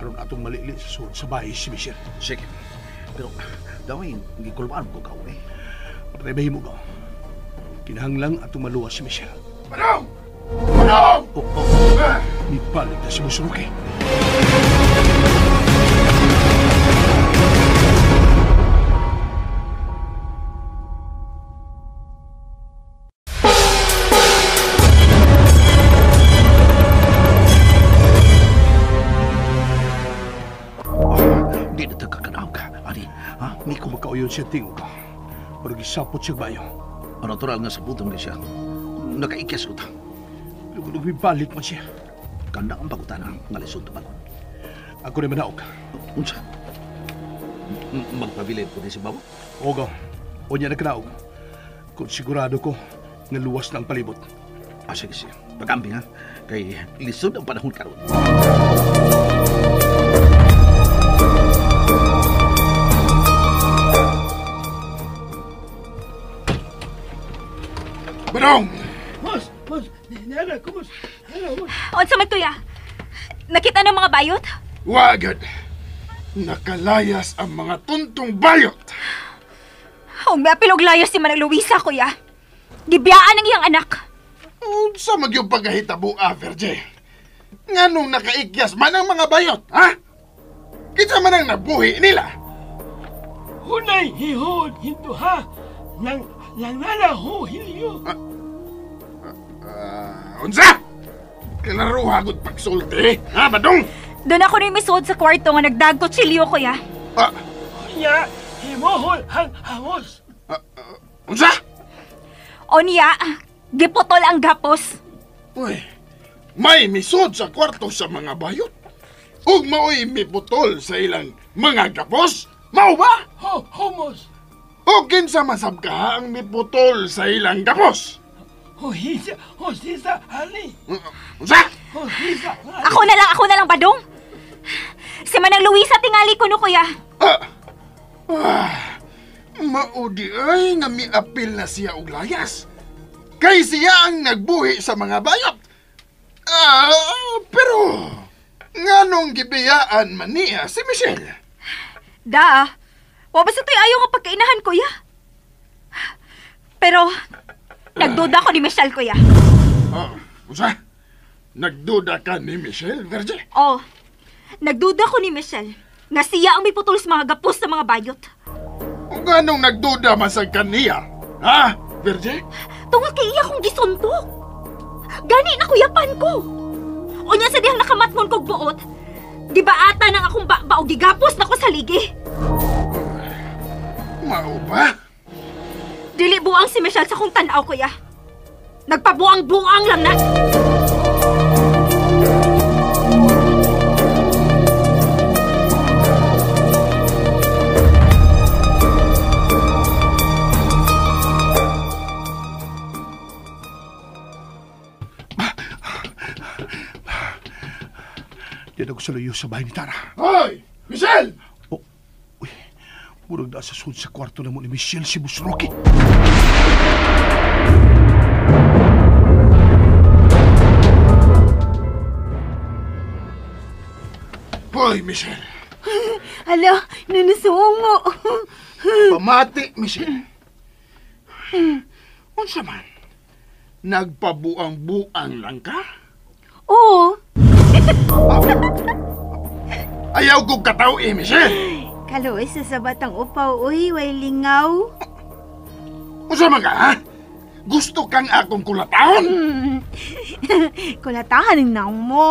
Aron atong malili sa suod sa bahay si Michelle. Sige. Pero, daway, gikulbaan ko ka, eh. Patay mo ka. Kinahanglang atong maluwas si Michelle. Manong! Manong! Oh, oh. Mibalik na si Musuruki. Makauyod siya tingog ka. Pero gisapot siya bayo. Ang natural nga sabuton ka siya. Nakaikyas ko ta. Pero nagbibalik man siya. Kanda ang pagutana nga lisod tumagon. Ako rin manaog. Unsa? Magpabilin ko din si Babo? Ogaw. O niya nagkanaog. Kung sigurado ko, nga luwas na ang palibot. Ah, sige, sige. Pag-ambing ha. Kay lisod ang panahon karon. Manong! Boss! Boss! Nana, kumus! Hello, boss! Unsa man tuya? Nakita ng mga bayot? Wagad! Nakalayas ang mga tuntong bayot! Huwag may apil og layas si Manang Luisa, kuya. Gibiyaan ang iyang anak. Unsa magyong pagkahitabo, Virgil? Nganong nakaikyas man ang mga bayot, ha? Kinsa man ang nabuhi nila? Hunay hihod hinto ha. Nang nana ho hilyo. Unsa? Klaro hagod pagsulti, ha, Badong? Doon ako ni misuod sa kwarto nga nagdagko chilyo, kuya. Unya, himohol ang hamos. Unsa? Onya, giputol ang gapos. Uy, may misod sa kwarto sa mga bayot. Ug maoy miputol sa ilang mga gapos. Mao ba? Ho, homos. O kinsa masab ka ang miputol sa ilang gapos? Hosisa, hosisa, ali. Unsa? Hosisa. Ako na lang, Badong. Si Manang Luisa tingali ko no, kuya. Maudi ay nga miapil na siya og layas. Kay siya ang nagbuhi sa mga bayot. Pero nganong gibiyaan man niya si Michelle? Da, wa ba sa to'y ayaw nga pagkainahan, kuya? Pero nagduda ko ni Michelle, kuya. Unsa? Nagduda ka ni Michelle, Virgil? Oo. Nagduda ko ni Michelle nga siya ang may putol sa mga gapos sa mga bayot. O nganong nagduda man sa kaniya? Ha, Virgil? Tungod kay iya kong gisuntok. Gani na kuyapan ko. Unya sa dihang nakamatmon kog buot, di ba ata nang akong ba o gigapos na ko sa ligi? Mao ba? Dili buang si Michelle sa kong tanaw, kuya. Nagpabuang-buang lang na. Diyan ako sa luyo sa bahay ni Tara. Hoy! Michelle! Oh, uy, murag na sa sud sa kwarto na mo ni Michelle si Boss Rocky. Hoy, Michelle! Hala, nanusungo. Pamati, Michelle. Unsa man? Nagpabuang-buang lang ka? Oo. Ayaw kong kataw eh, Michelle! Kaluoy sa sabatang upaw, uy, way lingaw. Unsa man ka, ha? Gusto kang akong kulatahon? Kulatahan ang naong mo.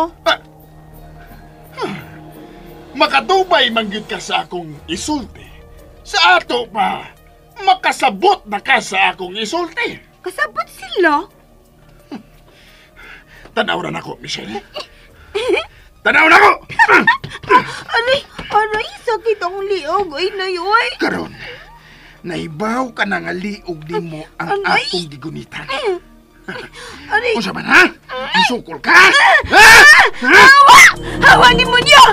Makatubay man gyud ka sa akong isulti. Sa ato pa, makasabot na ka sa akong isulti. Kasabot sila? Tanaw na nako, Michelle. Tanaw na ko! Aray, aray, sakit ang liog. Ay, nayoy. Karon, naibaw ka na nga liog ni mo ang aray. Akong gigunitan. Aray. Unsa man, ha? Musukol ka? Ha? Hawa! Hawa ni mo niya!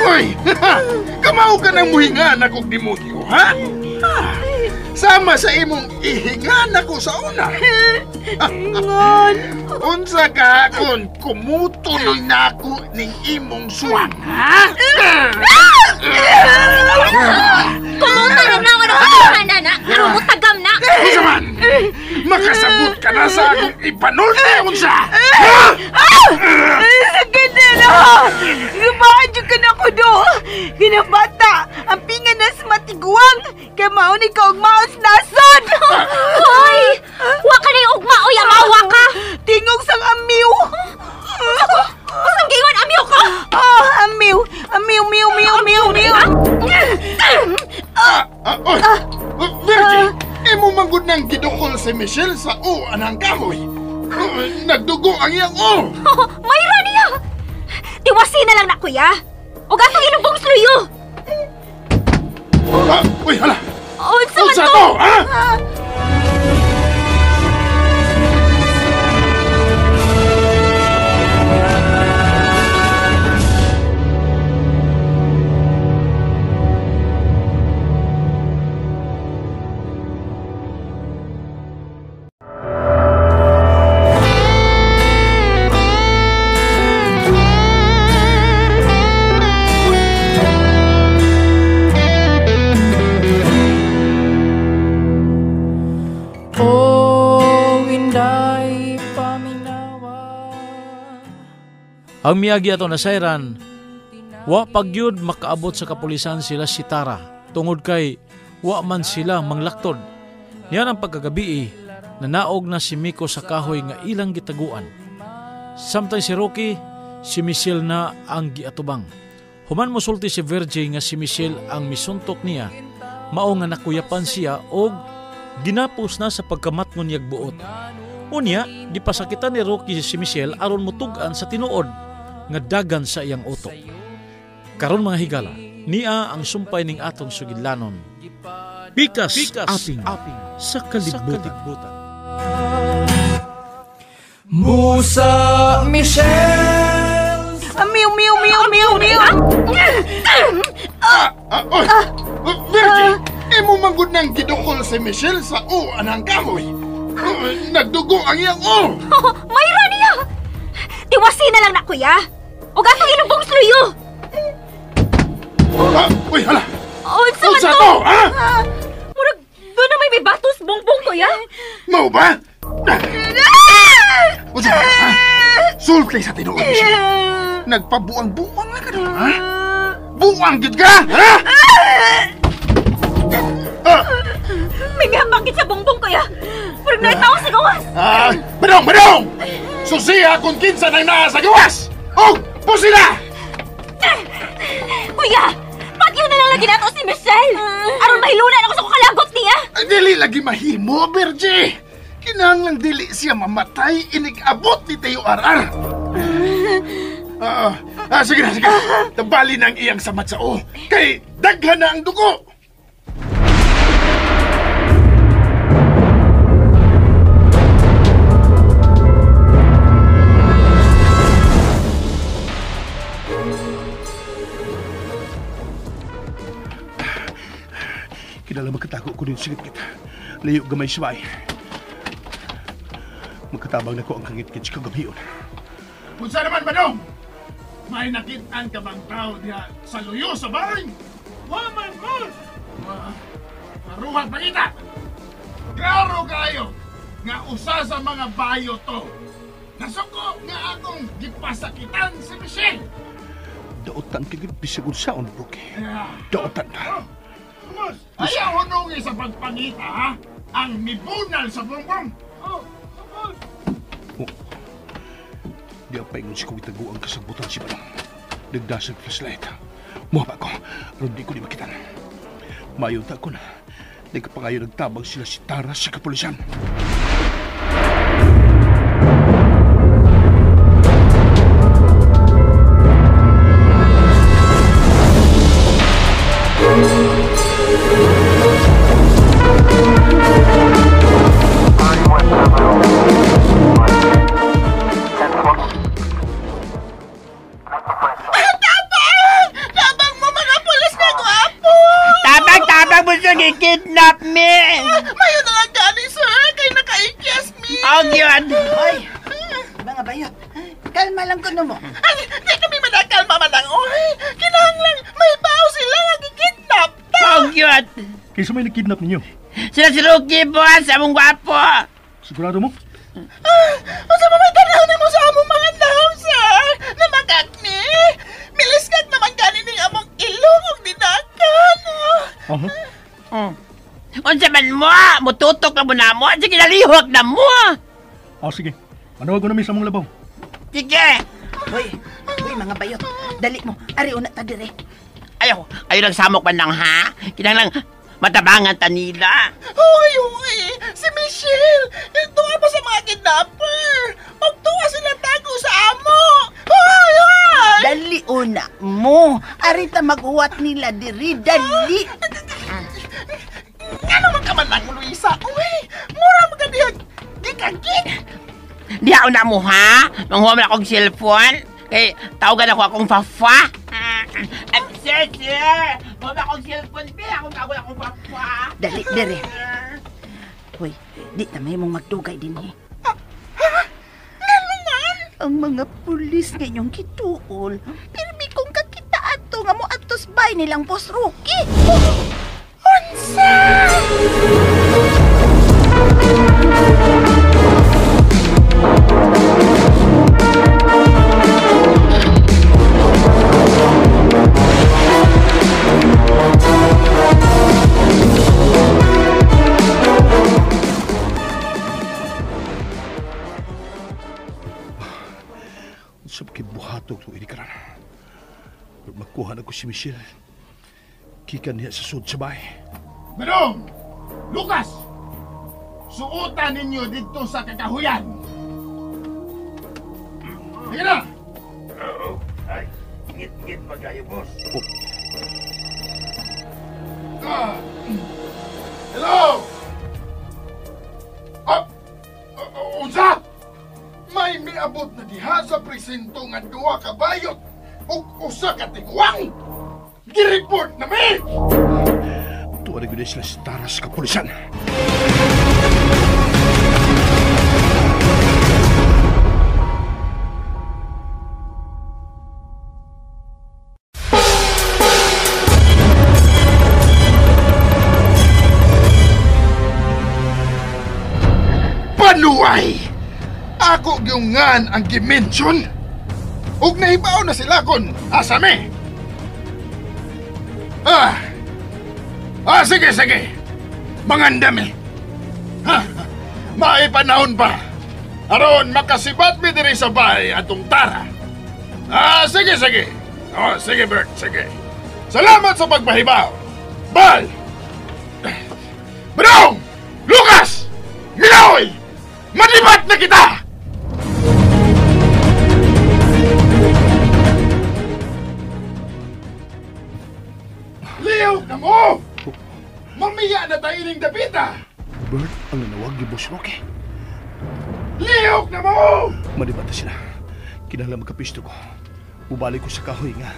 Uy! Kamao ka ng muhinga na kong demonyo, ha? Sama sa imong ihinga na ko sa una. Ingon! Unsa ka kung kumutuloy na ako ning imong suwang, ha? Kumutuloy na ako ng katuhanan, na! Aron mo tagam na! Unsa man? Makasabot ka na sa akong ipanulti, unsa? Sakit na na! Lumahan ka na ko do! Ginabata! Ang pinga na sa matiguang! Kaya maon ikaw ang maos nasod! Hoy! Wa ka na yung ugmaoy, amawa ka! Tingog sang amiw! Usang gingon, amiw ka? Oh, amiw! Amiw, miw, miw, miw, miw! Oy! Virgil! Imo manggod ng gidukol si Michelle sa o anang kahoy. Nagdugo ang iyang o! Mayra niya! Tiwasi na lang na, kuya! O gatong ilubong sluyo! Uy, hala! Unsa man Unsa to? to, ha? Ang miagi ato nasayran, wa pagyud makaabot sa kapulisan sila si Tara tungod kay wa man sila manglaktod. Niyan ang pagkagabi, nanaog na si Miko sa kahoy nga ilang gitaguan. Samtang si Rocky, si Michelle na ang giatubang. Human mosulti si Virgie nga si Michelle ang misuntok niya, mao nga nakuyapan siya og ginapos na sa pagkamatngon niyag buot. Unya, gipasakitan ni Rocky si Michelle aron mutug-an sa tinuod nga dagan sa iyang utok. Karon mga higala, niya ang sumpay ning atong sugidlanon. Pikas, aping, sa kalibutan. Musa Michelle. Miu, miu, miu, miu, miu. Oy, Virgie, imo manggod nang gidukol si Michelle sa o anang kahoy. Nagdugo ang iyang o. Mayra niya. Tiwasin na lang na, kuya. O gatong ilubong sluyo. Uy, hala. Unsa to? Ha? Murag, doon na may batos bongbong, kuya. Mao ba? Unsa ba? Ha? Sulti sa tinuod, Michelle. Nagpabuang-buang na ka doon, ha? Buang gid ka, ha? May mihambangkit sa bongbong, kuya. Murag naitaw sa gawas. Badong, badong! Susiha kung kinsa nang naa sa gawas! Og, pusila! Kuya! Patyo na lang lagi nato si Michelle! Aron mahilunan ako sa kukalagot niya! Dili lagi mahimo, Virgie! Kinahanglang dili siya mamatay inig-abot ni Teo RR. Sige na, sige. Tabali na ang iyang samat sa o. Kay daghan na ang dugo! Kinala magkatago ko din sigit kita. Layo gamay sabay. Magkatabang na ko ang kangit-kit sa kagabion. Unsa naman, Badong? May nakitaan ka bang tao diha sa luyo sa bahay? Waman, boss! Maruhag pangita! Klaro kayo nga usa sa mga bayo to. Nasuko nga akong gipasakitan si Michelle. Daotan kagid bisag unsaon, Rocky. Daotan na. Ayaw hunungi sa pagpangita, ha? Ang mibunal sa bongbong! Oh. Di ang paingon si kong itago ang kasagbutan si Manong. Nagdasag flashlight. Muha pa ko, aron di ko ni makitan. Mayon ta ko na. Nagkapangayo nagtabang sila si Tara sa kapulisan. Kidnap me! Mayo na lang gani, sir! Kay nakaikyas me! Oh, yun! Oy! Mga bayot, kalma lang kuno mo. Ay, di kami manakalma man lang, oy! Kinahanglan, may bao sila nga gikidnap ta! Oh, yun! Kaysa may nakidnap ninyo? Sila si Rocky, boss! Among gwapo! Sigurado mo? Unsa ba may tanaw nimo sa among mga tao, sir? Namakak ni! Miliskag naman gani ning among ilong ug dinakan! Unsa man mo? Mututok na mo na mo. Sige, nalihok na mo. Oh, sige. Manawag ko na mi sa mong labaw. Sige. Hoy, hoy mga bayot. Dali mo. Ari una ta dire. Ayaw, ayaw lang samok man lang ha. Kinahanglan matabangan ta nila. Hoy, hoy. Si Michelle. Tuwa pa sa mga kidnapper. Magtuwa sila tago sa amo. Hoy, hoy. Dali una mo. Ari ta maghuwat nila diri. Dali. Ano man ka man lang, Luisa? Uy, mura mo ka diha. Gikagik. Diha una mo, ha? Manghuwa man akong cellphone. Kay tawagan ako akong fafa. Sir, sir! Huwag akong cellphone, be. Akong tawag akong fafa. Dali, dere. Hoy, di na may mong magdugay din, eh. Ngano man? Ang mga pulis ngayong kituol, pirmi kong kakita ato nga mo atos bay nilang boss Rocky. Unsa? Makuha na ko si Michelle. Kikan niya sa sud sa bahay. Manong! Lucas! Suotan ninyo dito sa kakahuyan! Sige na! Oo. Ay, ngit-ngit pa kayo, boss. Oh. Ah. Hello! Ah, unsa? May miabot na diha sa presinto nga duha ka bayot ug usa ka tigwang! Gi-report na mi! Tuwa na sila sa taras kapulisan. Panuay! Ako gyungan ang gimension. Ug nahibaw na sila kon asa mi. Ah, sige, sige. Manganda mi. Ha, maipanahon pa. Aron makasibat mi diri sa bahay atong Tara. Ah, sige, sige. Oh, sige, Bert, sige. Salamat sa pagpahibaw. Bal! Badong! Lucas! Miloy! Malibat na kita! Liyaw na mo! Mamiya na tayo ining dapita! Bert, ang nanawag ni Boss Roque. Liyok na mo! Malibat na sila. Kinahanglan magkapisto ko. Mubalik ko sa kahoy nga.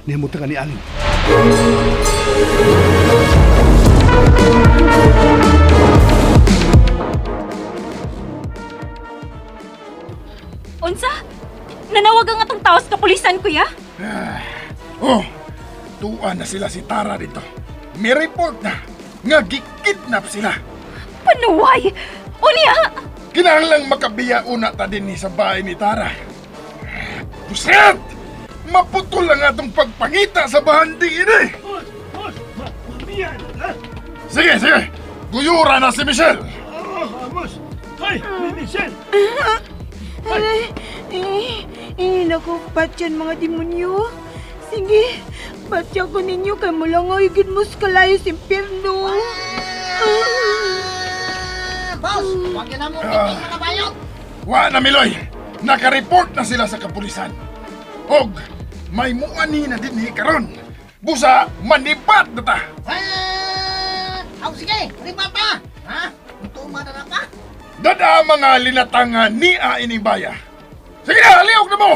Nihamutan ka ni Aling. Unsa? Nanawag ang atong taos kapulisan, kuya? Oh, tuwa na sila si Tara dito. May report na nga gikidnap sila. Panuway! Unya! Kinahanglang makabiya una ta din ni sa bahay ni Tara. Puset! Maputol ang atong pagpangita sa bahandi ini! Boss, boss, mamiya na. Sige, sige! Guyura na si Michelle! Oo, boss! Hoy, Michelle! Aray, naku, patyan mga demonyo. Sige, patyan ko ninyo kay mulangoy gid mo sa kalayo sa impyerno. Boss, wag na mo kiting mga bayot. Wa na, Miloy. Nakareport na sila sa kapulisan. Og may muani na din ni karon. Busa, manibat na ta. Aw, sige, ribat ta. Ha? Tuma na na ka. Dada mga linatanga niya ining baya. Sige na, liog na mo!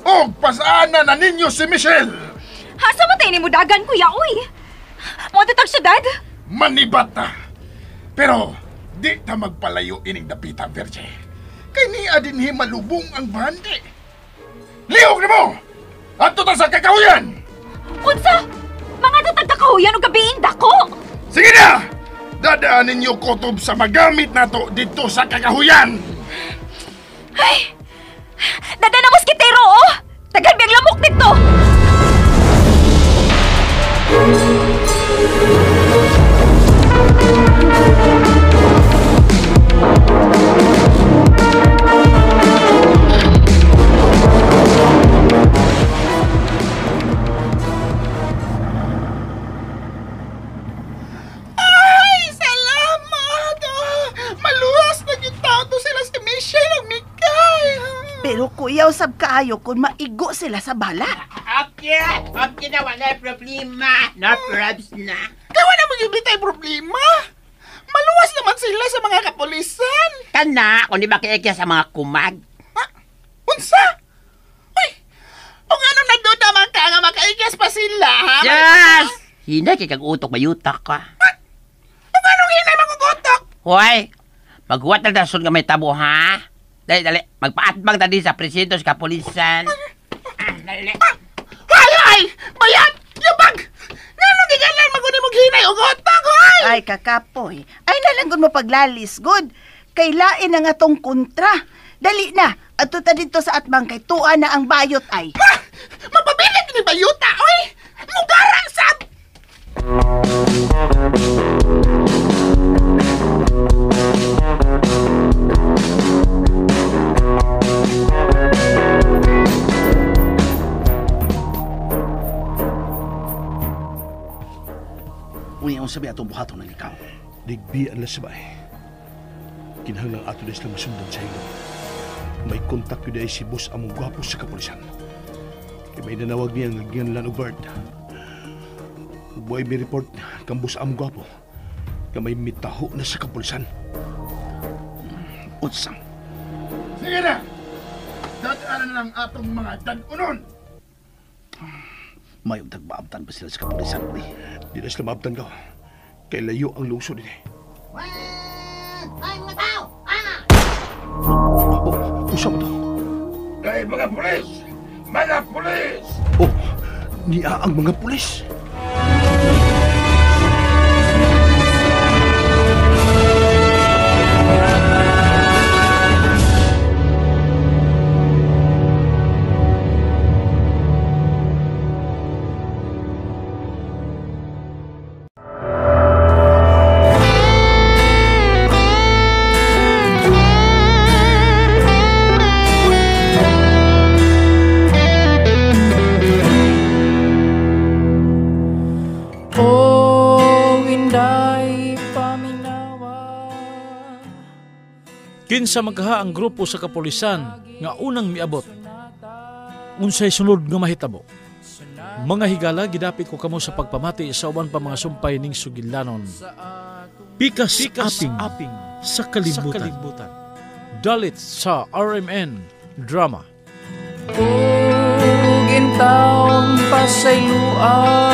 Og pasaan na ninyo si Michelle! Hasa matay ni mo dagan, kuya, uy! Mo tatag syudad? Manibat ta! Pero, di ta magpalayo ining dapita, Verge. Kay niya din malubong ang bandi. Liog na mo! Adto ta sa kakahuyan! Unsa? Mga tatag kakahuyan o gabiing dako! Sige na! Dadaan ninyo kutob sa magamit nato dito sa kakahuyan! Ay! Dada na moskitero, oh! Tagal biyang lamok dito! Pero kuya, usab kaayo kung maigo sila sa bala. Okay, okay na, wala problema. No probs na. Kaya wala mo tayo problema. Maluwas naman sila sa mga kapulisan. Kana, kung di ba kiikya sa mga kumag. Ha? Unsa? Uy, o nga nung nagduda man ka nga makaikyas pa sila, ha? Yes! Hinay kay kag utok, mayutak ka. Ha? O nga nung hinay magugutok? Hoy, maghuwat na dason nga may tabo, ha? Dali, dali. Magpaatbang ta din sa presinto sa kapulisan. Dali. Ay, ay! Bayat! Yabag! Nga nung gigalan maguni mong hinay o utok, hoy! Ay, kakapoy. Ay, nalanggon mo paglalis, good. Kay lain na nga tong kontra. Dali na. Ato ta dito sa atbang kay tuwa na ang bayot ay. Ha! Mapabilit ni bayuta, oy! Mugarang sab! Unya unsa may atong buhaton ng ikaw? Digbian la sabay. Kinahanglan ato na sila masundan sa ilo. May kontak yun ay si boss among gwapo sa kapulisan. Kaya may nanawag niya nga gianlan og bird. Buhay may report kang boss among gwapo. Kaya may mitaho na sa kapulisan. Unsang? Sige na! Dadaanan lang atong mga dadunon! May untag maabtan pa sila sa kapulisan, pre. Di na sila maabtan ka. Kay layo ang lungsod din. Ay, mga tao! Ah! Oh, usa mo to. Kay mga pulis! Mga pulis! Oh, niya ang mga pulis. Kinsa magkaha ang grupo sa kapulisan nga unang miabot. Unsay sunod nga mahitabo. Mga higala, gidapit ko kamo sa pagpamati sa uban pa mga sumpay ning sugilanon. Pikas, pikas aping, aping sa kalibutan. Dalit sa RMN Drama. Ug intawon pasayloa.